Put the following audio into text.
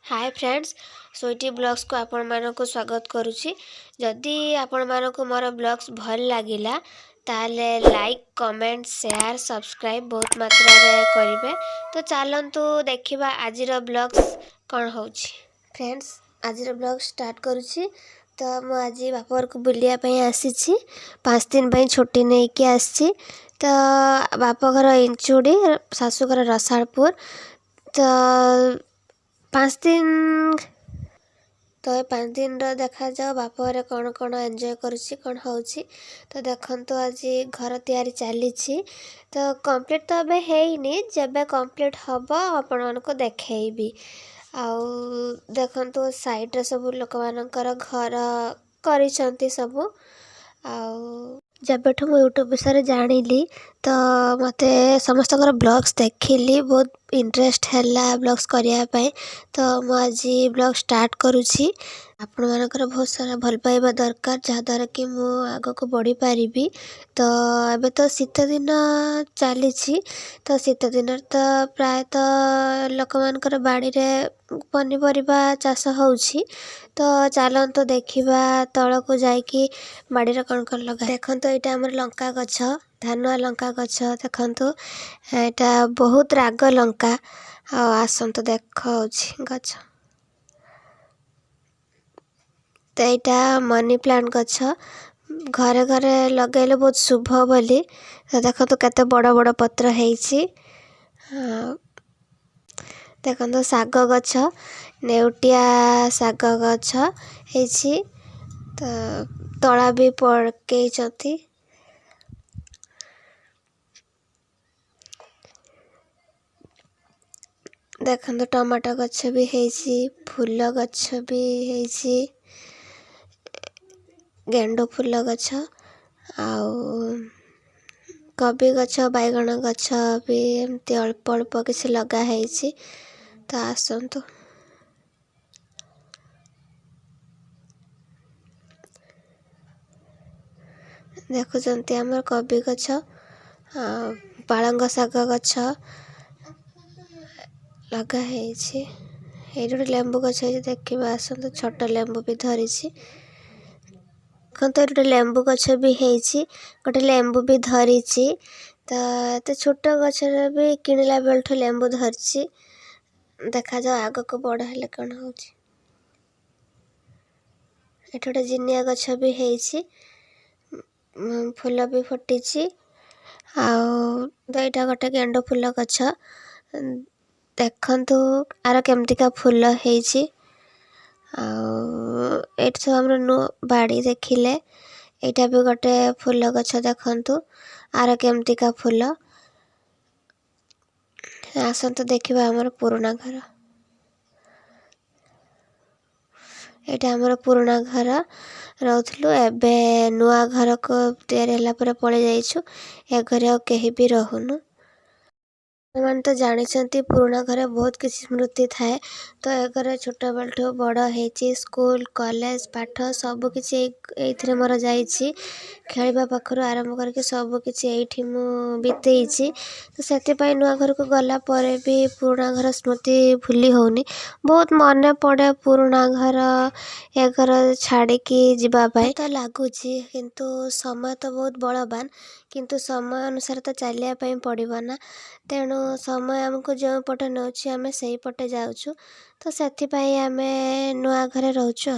ହାଏ friends, Sweety ବ୍ଲଗ୍ସକୁ ଆପଣମାନଙ୍କୁ ସ୍ୱାଗତ କରୁଛି। ଯଦି ଆପଣମାନଙ୍କୁ ମୋର ବ୍ଲଗ୍ସ ଭଲ ଲାଗିଲା, ତାହେଲେ ଲାଇକ୍, କମେଣ୍ଟ, ସେୟାର, ସବସ୍କ୍ରାଇବ୍ ବହୁତ ମାତ୍ରାରେ କରିବେ। ତ ଚାଲନ୍ତୁ ଦେଖିବା ଆଜିର ବ୍ଲଗ୍ସ କ'ଣ ହେଉଛି। ଫ୍ରେଣ୍ଡସ୍, ଆଜିର ବ୍ଲଗ୍ ଷ୍ଟାର୍ଟ କରୁଛି। ତ ମୁଁ ଆଜି ବାପଘରକୁ ବୁଲିବା ପାଇଁ ଆସିଛି। 5 ଦିନ ପାଇଁ ଛୁଟି ନେଇକି ଆସିଛି। ତ ବାପଘର ଇଞ୍ଚୁଡ଼ି, ଶାଶୁଘର ରସାଳପୁର। ତ 5 ଦିନ, ତ ଏ 5 ଦିନର ଦେଖାଯାଉ ବାପଘରେ କ'ଣ କ'ଣ ଏନ୍ଜୟ କରୁଛି, କ'ଣ ହେଉଛି। ତ ଦେଖନ୍ତୁ, ଆଜି ଘର ତିଆରି ଚାଲିଛି। ତ କମ୍ପ୍ଲିଟ୍ ତ ଏବେ ହେଇନି। ଯେବେ କମ୍ପ୍ଲିଟ୍ ହେବ, ଆପଣମାନଙ୍କୁ ଦେଖେଇବି। ଆଉ ଦେଖନ୍ତୁ, ସାଇଡ଼୍ରେ ସବୁ ଲୋକମାନଙ୍କର ଘର କରିଛନ୍ତି ସବୁ। ଆଉ ଯେବେଠୁ ମୁଁ ୟୁଟ୍ୟୁବ୍ ବିଷୟରେ ଜାଣିଲି, ତ ମୋତେ ସମସ୍ତଙ୍କର ବ୍ଲଗ୍ସ ଦେଖିଲି, ବହୁତ ଇଣ୍ଟରେଷ୍ଟ ହେଲା ବ୍ଲଗ୍ସ କରିବା ପାଇଁ। ତ ମୁଁ ଆଜି ବ୍ଲଗ୍ ଷ୍ଟାର୍ଟ କରୁଛି। ଆପଣମାନଙ୍କର ବହୁତ ସାରା ଭଲ ପାଇବା ଦରକାର, ଯାହାଦ୍ୱାରା କି ମୁଁ ଆଗକୁ ବଢ଼ିପାରିବି। ତ ଏବେ ତ ଶୀତ ଦିନ ଚାଲିଛି। ତ ଶୀତ ଦିନରେ ତ ପ୍ରାୟତଃ ଲୋକମାନଙ୍କର ବାଡ଼ିରେ ପନିପରିବା ଚାଷ ହେଉଛି। ତ ଚାଲନ୍ତୁ ଦେଖିବା ତଳକୁ ଯାଇକି ବାଡ଼ିରେ କ'ଣ କ'ଣ ଲଗା। ଦେଖନ୍ତୁ, ଏଇଟା ଆମର ଲଙ୍କା ଗଛ, ଧାନୁଆ ଲଙ୍କା ଗଛ। ଦେଖନ୍ତୁ, ଏଇଟା ବହୁତ ରାଗ ଲଙ୍କା। ଆଉ ଆସନ୍ତୁ, ଦେଖାଉଛି ଗଛ। ତ ଏଇଟା ମନି ପ୍ଲାଣ୍ଟ ଗଛ। ଘରେ ଘରେ ଲଗାଇଲେ ବହୁତ ଶୁଭ ବୋଲି। ତ ଦେଖନ୍ତୁ, କେତେ ବଡ଼ ବଡ଼ ପତ୍ର ହେଇଛି। ଦେଖନ୍ତୁ, ଶାଗ ଗଛ, ନେଉଟିଆ ଶାଗ ଗଛ ହେଇଛି। ତ ତଳା ବି ପକେଇଛନ୍ତି। ଦେଖନ୍ତୁ, ଟମାଟୋ ଗଛ ବି ହେଇଛି, ଫୁଲ ଗଛ ବି ହେଇଛି, ଗେଣ୍ଡୁ ଫୁଲ ଗଛ ଆଉ କୋବି ଗଛ, ବାଇଗଣ ଗଛ ବି ଏମିତି ଅଳ୍ପ ଅଳ୍ପ କିଛି ଲଗା ହେଇଛି। ତ ଆସନ୍ତୁ, ଦେଖୁଛନ୍ତି ଆମର କୋବି ଗଛ, ପାଳଙ୍ଗ ଶାଗ ଗଛ ଲଗା ହେଇଛି। ଏଇଠି ଗୋଟେ ଲେମ୍ବୁ ଗଛ ହେଇଛି, ଦେଖିବା ଆସନ୍ତୁ। ଛୋଟ ଲେମ୍ବୁ ବି ଧରିଛି। ଦେଖନ୍ତୁ, ଏଠି ଗୋଟେ ଲେମ୍ବୁ ଗଛ ବି ହେଇଛି, ଗୋଟେ ଲେମ୍ବୁ ବି ଧରିଛି। ତ ଏତେ ଛୋଟ ଗଛରେ ବି କିଣିଲା ବେଳଠୁ ଲେମ୍ବୁ ଧରିଛି। ଦେଖାଯାଉ ଆଗକୁ ବଡ଼ ହେଲେ କ'ଣ ହେଉଛି। ଏଠି ଗୋଟେ ଜିନିଆ ଗଛ ବି ହେଇଛି, ଫୁଲ ବି ଫୁଟିଛି। ଆଉ ଏଇଟା ଗୋଟେ ଗେଣ୍ଡୁ ଫୁଲ ଗଛ। ଦେଖନ୍ତୁ, ଆର କେମିତିକା ଫୁଲ ହେଇଛି। ଆଉ ଏଇଠି ସବୁ ଆମର ନୂଆ ବାଡ଼ି ଦେଖିଲେ। ଏଇଟା ବି ଗୋଟେ ଫୁଲ ଗଛ। ଦେଖନ୍ତୁ, ଆର କେମିତିକା ଫୁଲ। ଆସନ୍ତୁ ଦେଖିବା ଆମର ପୁରୁଣା ଘର। ଏଇଟା ଆମର ପୁରୁଣା ଘର ରହୁଥିଲୁ। ଏବେ ନୂଆ ଘରକୁ ତିଆରି ହେଲା ପରେ ପଳେଇ ଯାଇଛୁ। ଏ ଘରେ ଆଉ କେହି ବି ରହୁନୁ। ଆପଣମାନେ ତ ଜାଣିଛନ୍ତି, ପୁରୁଣା ଘରେ ବହୁତ କିଛି ସ୍ମୃତି ଥାଏ। ତ ଏ ଘରେ ଛୋଟବେଳଠୁ ବଡ଼ ହେଇଛି। ସ୍କୁଲ, କଲେଜ ପାଠ ସବୁକିଛି ଏଇଥିରେ ମୋର ଯାଇଛି। ଖେଳିବା ପାଖରୁ ଆରମ୍ଭ କରିକି ସବୁକିଛି ଏଇଠି ମୁଁ ବିତେଇଛି। ତ ସେଥିପାଇଁ ନୂଆ ଘରକୁ ଗଲା ପରେ ବି ପୁରୁଣା ଘର ସ୍ମୃତି ଭୁଲି ହେଉନି। ବହୁତ ମନେ ପଡ଼େ ପୁରୁଣା ଘର। ଏ ଘର ଛାଡ଼ିକି ଯିବା ପାଇଁ ତ ଲାଗୁଛି, କିନ୍ତୁ ସମୟ ତ ବହୁତ ବଳବାନ। କିନ୍ତୁ ସମୟ ଅନୁସାରେ ତ ଚାଲିବା ପାଇଁ ପଡ଼ିବ ନା। ତେଣୁ ସମୟ ଆମକୁ ଯେଉଁ ପଟେ ନେଉଛି, ଆମେ ସେଇ ପଟେ ଯାଉଛୁ। ତ ସେଥିପାଇଁ ଆମେ ନୂଆ ଘରେ ରହୁଛୁ ଆଉ।